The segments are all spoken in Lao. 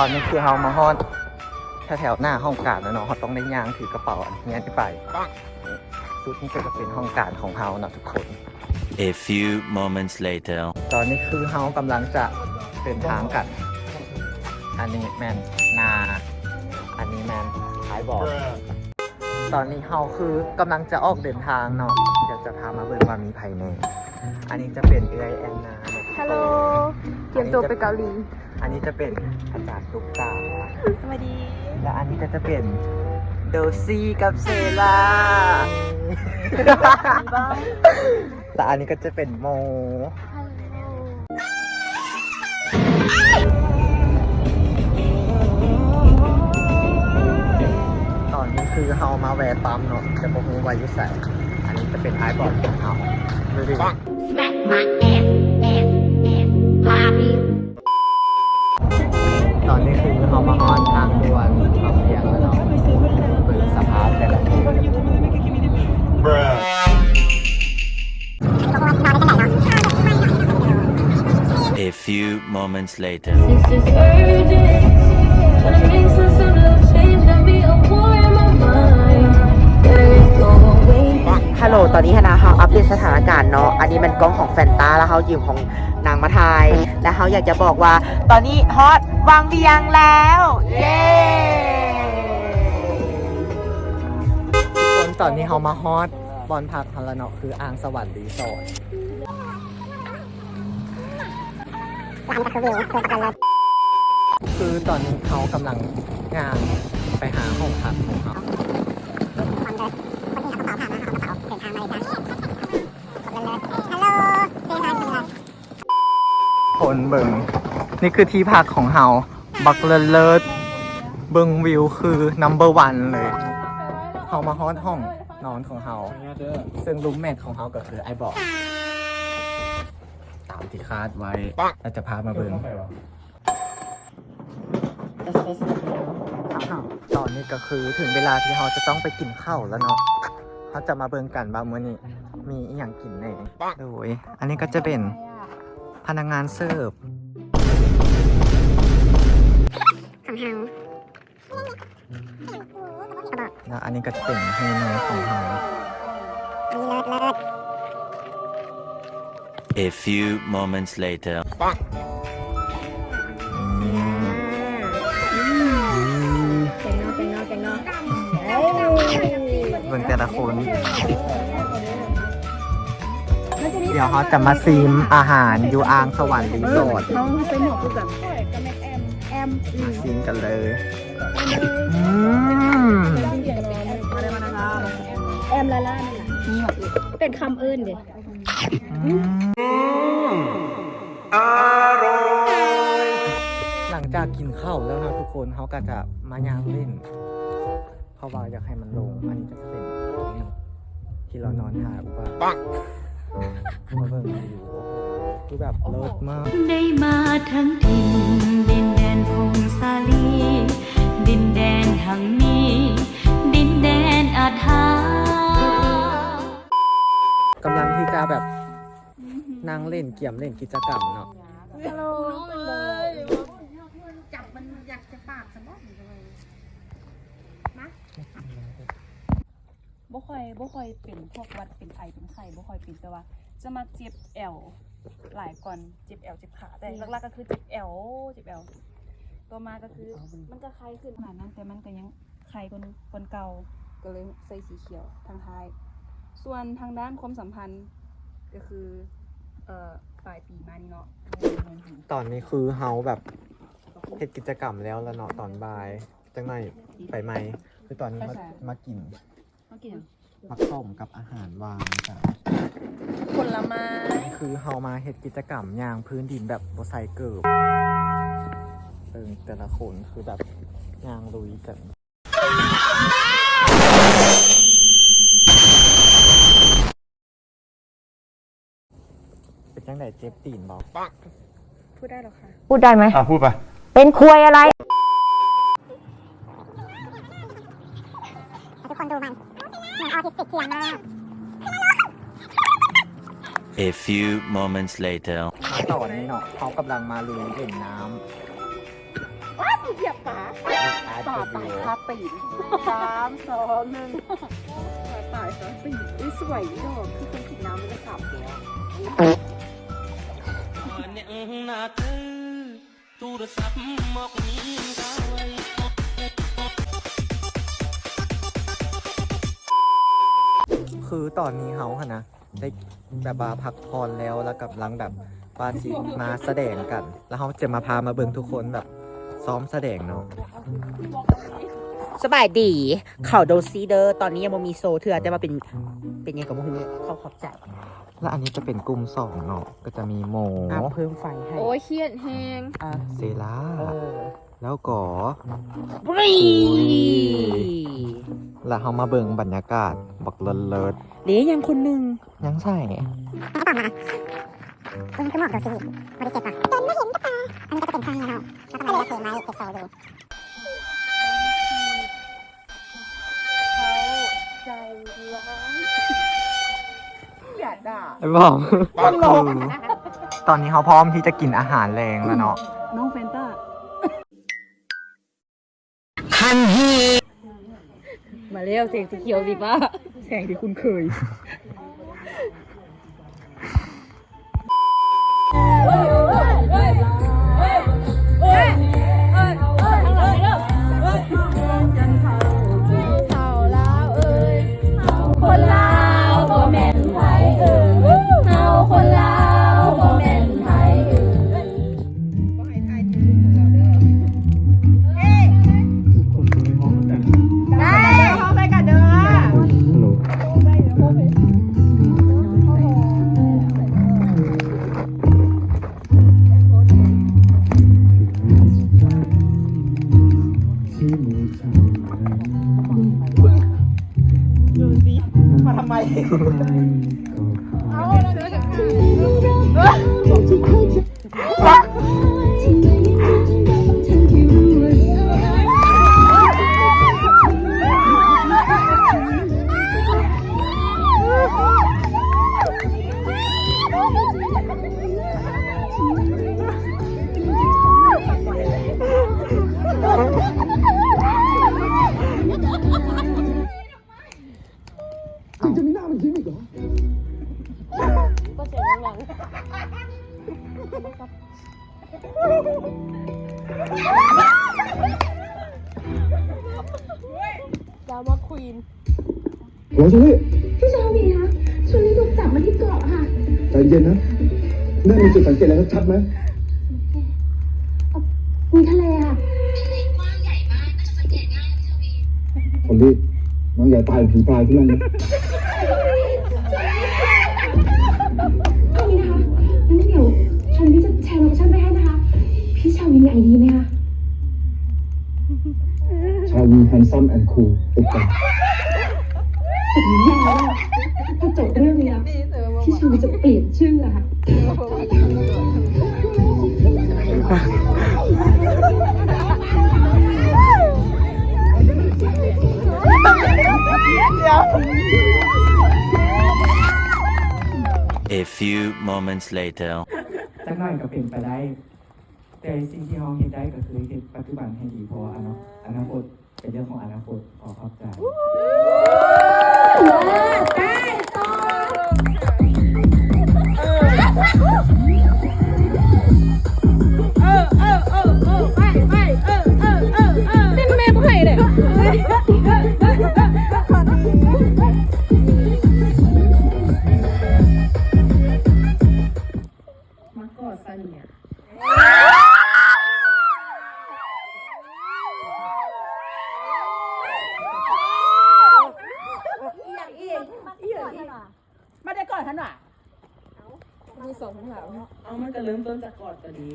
ຕອນນີ້ຄືເຮົາມາຮອດແຖວໆໜ້າຫ້ອງການແລ້ວເນາະ, ເຮົາຕ້ອງໄດ້ຍ່າງຖືກະເປົາອັນນີ້ໄປ. ຈຸດນີ້ກໍຈະເປັນຫ້ອງການຂອງເຮົາເນາະທຸກຄົນ. A few moments later. ຕອນນີ້ຄືເຮົາກຳລັງຈະເດີນທາງກັນ. ອັນນີ້ແມ່ນໜ້າ, ອັນນີ້ແມ່ນທ້າຍບອກ. ຕອນນີ້ເຮົາຄືກຳລັງຈະອອກເດີນທາງເນາະ, ດຽວຈະພາມາເບິ່ງວ່າມີໃຜແດ່. ອັນນີ້ຈະເປັນເອື້ອຍແອນນາເນາະ. ຮັລໂຫຼ, ກຽມຕົວໄປເກົາຫຼີ. ອັນນີ້ຈະເປັນອາຈານຕຸກຕາ. ສະບາຍດີ. ແລະອັນນີ້ກໍຈະເປັນໂດຊີກັບເຊລາ. ແລະອັນນີ້ກໍຈະເປັນໂມ. ຕອນນີ້ຄືເຮົາມາແວ່ປໍ້ມເນາະ, ແຕ່ບໍ່ຮູ້ວ່າຢູ່ໃສ. ອັນນີ້ຈະເປັນອ້າຍບອກຂອງເຮົາ. ຕອນນີ້ຄືເຮົາມາຮອດທາງດ່ວນເຂົ້າວຽງແລ້ວເນາະ, ເບິ່ງສະພາບແຕ່ລະຄົນ. A few moments later. ຮັລໂຫຼ, ຕອນນີ້ຫັ້ນນະ ເຮົາອັບເດດສະຖານະການເນາະ. ອັນນີ້ແມ່ນກ້ອງຂອງແຟນຕາ ແລ້ວເຮົາຢືມຂອງ ນາງມາຖ່າຍ ແລະເຮົາຢາກຈະບອກວ່າ ຕອນນີ້ຮອດວັງວຽງແລ້ວ ເຢ້! ທຸກຄົນ ຕອນນີ້ເຮົາມາຮອດບ່ອນພັກເຮົາແລ້ວເນາະ ຄືອ່າງສະຫວັນຣີສອດ. ຄືຕອນນີ້ເຮົາກຳລັງຍ່າງໄປຫາຫ້ອງພັກຂອງເຮົາ. ຄົນເບິ່ງ ນີ້ຄືທີ່ພັກຂອງເຮົາ ບັກເລີດໆ ເບິ່ງວິວຄື number one ເລີຍ. ເຮົາມາຮອດຫ້ອງນອນຂອງເຮົາ ເຊິ່ງ roommate ຂອງເຮົາກໍຄືອ້າຍບອກ. ຕາມທີ່ຄາດໄວ້ ແລ້ວຈະພາມາເບິ່ງ. ຕອນນີ້ກໍຄືເຖິງເວລາທີ່ເຮົາຈະຕ້ອງໄປກິນເຂົ້າແລ້ວເນາະ. ເຮົາຈະມາເບິ່ງກັນວ່າມື້ນີ້ມີອີ່ຫຍັງກິນແດ່. ໂດຍ ອັນນີ້ກໍຈະເປັນພະນັກງານເສີບ ຂອງເຮົາ ແລ້ວອັນນີ້ກໍຈະເປັນເມນູຂອງເຮົາ. ເລີດ ເລີດ. A few moments later. ອືມ ແກງເນາະ ແກງເນາະ ແກງເນາະ. ເບິ່ງແຕ່ລະຄົນ. ດຽວເຮົາຈະມາຊີມອາຫານຢູ່ອ່າງສະຫວັນຣີສອດ. ເຮົາໃສ່ໝວກຄືກັນ. ແອມ ຊີມກັນເລີຍ. ອືມ ແອມລາລາ ນີ້ແບບເປັນຄຳເອີ້ນເດ້. ອືມ ອະລ່ອຍ. ຫຼັງຈາກກິນເຂົ້າແລ້ວເນາະທຸກຄົນ ເຮົາກໍຈະມາຍ່າງຫຼິ້ນ ເພາະວ່າຢາກໃຫ້ມັນໂລ່ງ. ອັນນີ້ກໍຈະເປັນທີ່ລາວນອນຫາອຸບາ ມາເບິ່ງວິວ ໂອ້ໂຫ ຄືແບບເລີດມາກ. ໄດ້ມາທັງຖິ່ນ ດິນແດນພົງສາລີ ດິນແດນຮັ່ງມີ ດິນແດນອາຖາ. ກຳລັງທີ່ຈະແບບນັ່ງຫຼິ້ນກຽມຫຼິ້ນກິດຈະກຳເນາະ. ໂລຍ ຈັບມັນຢາກຈະປາກຊັ້ນບໍ່? ມາ. ບໍ່ຄ່ອຍ ບໍ່ຄ່ອຍເປັນພວກຫວັດ ເປັນໄອ ເປັນໄຂ້ ບໍ່ຄ່ອຍເປັນ, ແຕ່ວ່າຈະມັກເຈັບແອວຫຼາຍກ່ອນ ເຈັບແອວ ເຈັບຂາ. ແຕ່ ອືມ ຫຼັກໆກໍຄືເຈັບແອວ ເຈັບແອວ. ຕໍ່ມາກໍຄືມັນກໍໄຄຂຶ້ນຂະໜາດນັ້ນ ແຕ່ມັນກໍຍັງໄຄກວ່າ ກວ່າເກົ່າ, ກໍເລີຍໃສ່ສີຂຽວທາງທ້າຍ. ສ່ວນທາງດ້ານຄວາມສຳພັນກໍຄື ເອີ ປາຍປີມານີ້ເນາະ. ຕອນນີ້ຄືເຮົາແບບເຮັດກິດຈະກຳແລ້ວລະເນາະ ຕອນບ່າຍ. ຈັກໜ້ອຍໄປໃໝ່. ຄືຕອນນີ້ມາ ໄປໃສ? ມາກິນ ມາກິນຫຍັງ? ໝາກສົ້ມກັບອາຫານຫວານຈ້າ ຜົນລະໄມ້. ຄືເຮົາມາເຮັດກິດຈະກຳຍ່າງພື້ນດິນແບບບໍ່ໃສ່ເກີບ. ເບິ່ງແຕ່ລະຄົນຄືແບບຍ່າງລຸຍກັນ. ເປັນຈັ່ງໃດ ເຈັບຕີນບໍ່? พูดได้เหรอคะ? พูดได้ไหม? อ่ะ พูดไป. เป็นควยอะไร? ให้ทุกคนดูมัน เหมือนออทิสติกเทียมมาก. A few moments later. ຕອນນີ້ເນາະ ເຮົາກຳລັງມາລຸຍຫຼິ້ນນ້ຳ. ຢາກປາ ປາຕາຍຄາຕີນ ສາມ ສອງ ໜຶ່ງ ປາຕາຍຄາຕີນ ອຸ້ຍ ສວຍອີ່ດອກ ຄືຄົນກິນນ້ຳໄດ້ສາມແກ້ວ. ຄືຕອນນີ້ເຮົາຫັ້ນນະ ໄດ້ແບບວ່າພັກຜ່ອນແລ້ວ ແລ້ວກຳລັງແບບວ່າຊິມາສະແດງກັນ ແລ້ວເຮົາຈະມາພາມາເບິ່ງທຸກຄົນແບບຊ້ອມສະແດງເນາະ. ສະບາຍດີ ເຂົາໂດຊີເດີ ຕອນນີ້ຍັງບໍ່ມີໂຊເທື່ອ ແຕ່ວ່າເປັນ ເປັນຫຍັງກໍບໍ່ຮູ້ ເຂົາຂອບໃຈ. ແລ້ວອັນນີ້ຈະເປັນກຸ່ມສອງເນາະ ກໍຈະມີໂມ ອ່ະ ເພີ່ມໄຟໃຫ້ ໂອ້ຍ ຄຽດແຮງ ອ່ະ ເຊລາ ເອີ ແລ້ວກໍ ບຣີ ແລ້ວເຮົາມາເບິ່ງບັນຍາກາດບັກເລີດໆ ເດ້ ຍັງຄົນໜຶ່ງ ຍັງໃສ ເຂົາກໍຕອບມາ ຄຸນຄືໝອກໂດຊີ ບໍ່ໄດ້ເກັບຫວາ ຈົນມາເຫັນກັບຕາ ອັນນີ້ກໍຈະເປັນຊາງເຮເນາະ ແລ້ວກໍເປັນເລເຄໄມ ເປັນໂຊເລ ເຂົາໃຈຮ້າຍ ຢ່າດ່າ ໄອ້ບອມ ຕະຫຼົກ ຕອນນີ້ເຮົາພ້ອມທີ່ຈະກິນອາຫານແລງແລ້ວເນາະ ນ້ອງແຟນຕ້າ ຄັນຮີ ມາແລ້ວ ແສງສີຂຽວສີຟ້າ ແສງທີ່ຄຸ້ນເຄີຍ. ໄດ້ ເຮົາໄປກັນເດີ ดูสิ มาทำไม เอาแล้ว ยังจะมีหน้ามายิ้มอีกเหรอ ก็เสียงดังๆ ดราม่าควีน ฮัลโหล เชอรี่ พี่ชาวีคะ เชอรี่ถูกจับมาที่เกาะค่ะ ใจเย็นนะ แม่มีจุดสังเกตอะไรชัดๆไหม มีทะเลค่ะ ทะเลกว้างใหญ่มาก น่าจะสังเกตง่ายนะพี่ชาวี เชอรี่ น้องอย่าตายเป็นผีพรายที่นั่นนะ เอางี้นะคะ งั้นเดี๋ยวเชอรี่จะแชร์โลเคชั่นไปให้นะคะ พี่ชาวีมีไอดีไหมคะ ชาวี handsome and cool ติดต่อ สัญญาว่าถ้าจบเรื่องนี้นะ พี่ชาวีจะเปลี่ยนชื่ออะค่ะ A few moments later. จักหน่อยก็เป็นไปได้ แต่สิ่งที่เราเฮ็ดได้ก็คือเฮ็ดปัจจุบันให้ดี เพราะว่าอนา-, อนาคตเป็นเรื่องของอนาคต ขอขอบใจ มากอดซะเนี่ย อีหยังอีก อีหยังอีก มาได้กอดฉันหวา มีสองคำถาม เอา มันก็เริ่มต้นจากกอดก็ดี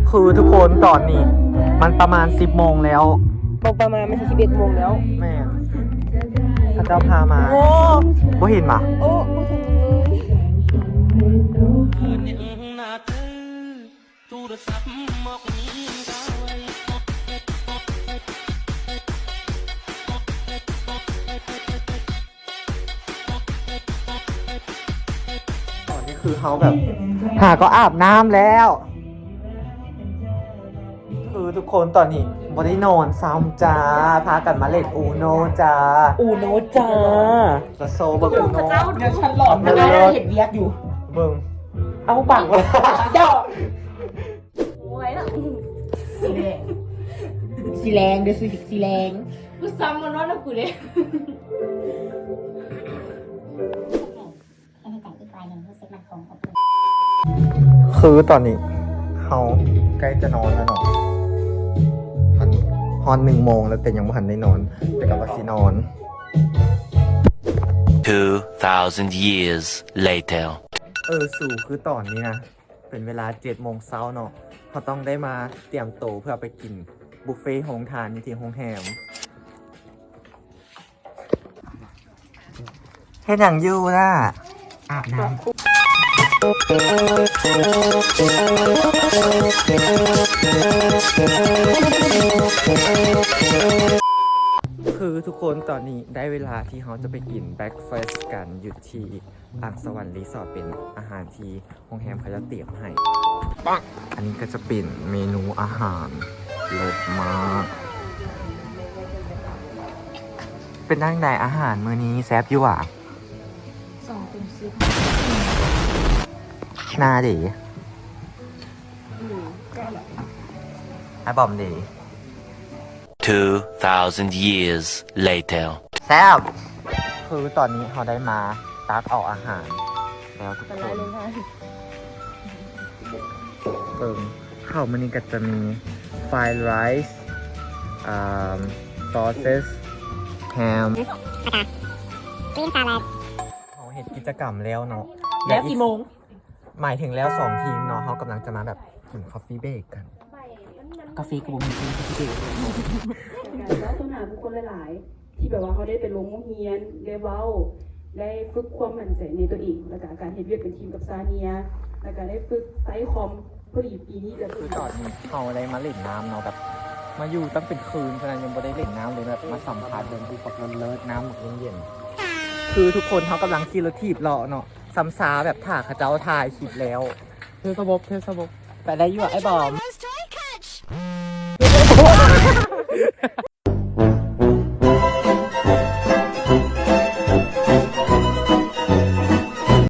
คือทุกคน ตอนนี้มันประมาณสิบโมงแล้ว บอกประมาณมันสิบเอ็ดโมงแล้ว แม่น เขาเจ้าพามา โอ้ บ่เห็นหวา โอ้ บ่เห็นเลย เ ຄືເຮົາແບບ ຫາກໍອາບນ້ຳແລ້ວ. ຄືທຸກຄົນຕອນນີ້ບໍ່ໄດ້ນອນຊ້ຳຈ້າ ພາກັນມາເຫຼັ້ນອູໂນຈ້າ ອູໂນຈ້າ. ລະໂຊເບິ່ງອູໂນ ດຽວ ສະຫຼອນ ເບິ່ງ ເຮັດວຽກຢູ່ ເບິ່ງ ເອົາບັງ ເຈົ້າ ໂອ້ຍ ສີແດງ ສີແດງເດີ້ ສີ ສີແດງ. ກູຊ້ຳມານອນນຳກູເດ້. ຄືຕອນນີ້ເຮົາໃກ້ຈະນອນແລ້ວເນາະ ອັນນີ້ຮອດໜຶ່ງໂມງແລ້ວ ແຕ່ຍັງບໍ່ທັນໄດ້ນອນ ແຕ່ກໍວ່າຊິນອນ. Two thousand years later. ເອີ ສູ ຄືຕອນນີ້ນະ ເປັນເວລາເຈັດໂມງເຊົ້າເນາະ ເຮົາຕ້ອງໄດ້ມາຕຽມໂຕເພື່ອໄປກິນບຸບເຟໂຮງທານຢູ່ທີ່ໂຮງແຮມ. ເຮັດຫຍັງຢູ່ນະ? ອາບນ້ຳ. ຄືທຸກຄົນ ຕອນນີ້ໄດ້ເວລາທີ່ເຮົາຈະໄປກິນເບຣກຟາສກັນຢູ່ທີ່ອ່າງສະຫວັນຣີສອດ ເປັນອາຫານທີ່ ໂຮງແຮມເຂົາຈະຕຽມໃຫ້. ອັນນີ້ກໍຈະເປັນເມນູອາຫານ ເລີດມາກ. ເປັນຈັ່ງໃດອາຫານມື້ນີ້ ແຊບຢູ່ຫວາ? ສອງເຕັມສິບ. ໜ້າເດ? ອືມ ອ້າຍບອມເດ? Two thousand years later. ແຊບ! ຄືຕອນນີ້ເຮົາໄດ້ມາຕັກເອົາອາຫານແລ້ວທຸກຄົນ. ເບິ່ງ ເຂົ້າມື້ນີ້ກໍຈະມີ fried rice ອ່າ sausage ham ແລ້ວກໍ green salad. ເຮົາເຮັດກິດຈະກຳແລ້ວເນາະ. ແລ້ວກີ່ໂມງ? ໝາຍເຖິງແລ້ວສອງທີມເນາະ ເຮົາກຳລັງຈະມາແບບກິນ coffee break ກັນ. ກາເຟກໍບໍ່ມີ coffee break. ການເວົ້າຕໍ່ໜ້າຜູ້ຄົນຫຼາຍໆ ທີ່ແບບວ່າເຮົາໄດ້ໄປລົງໂຮງຮຽນ ໄດ້ເວົ້າ ໄດ້ຝຶກຄວາມໝັ້ນໃຈໃນຕົວເອງ ແລ້ວກະການເຮັດວຽກເປັນທີມກັບຊາເນຍ ແລ້ວກະໄດ້ຝຶກໃຊ້ຄອມ. ພໍດີປີນີ້ກະຄືຕອນນີ້ເຮົາໄດ້ມາຫຼິ້ນນ້ຳເນາະ ແບບມາຢູ່ຕັ້ງເປັນຄືນ ສະນັ້ນຍັງບໍ່ໄດ້ຫຼິ້ນນ້ຳເລີຍ. ແບບມາສຳຜັດເບິ່ງ ອຸປະກອນເລີດ ນ້ຳບັກເຢັນໆ. ຄືທຸກຄົນເຮົາກຳລັງຂີ່ລົດຖີບເລາະເນາະ ຊ້ຳຊາ ແບບຖ້າເຂົາເຈົ້າຖ່າຍຄລິບແລ້ວ. ເທສະບົບ ເທສະບົບ ໄປໄດ້ຢູ່ ອ້າຍບອມ.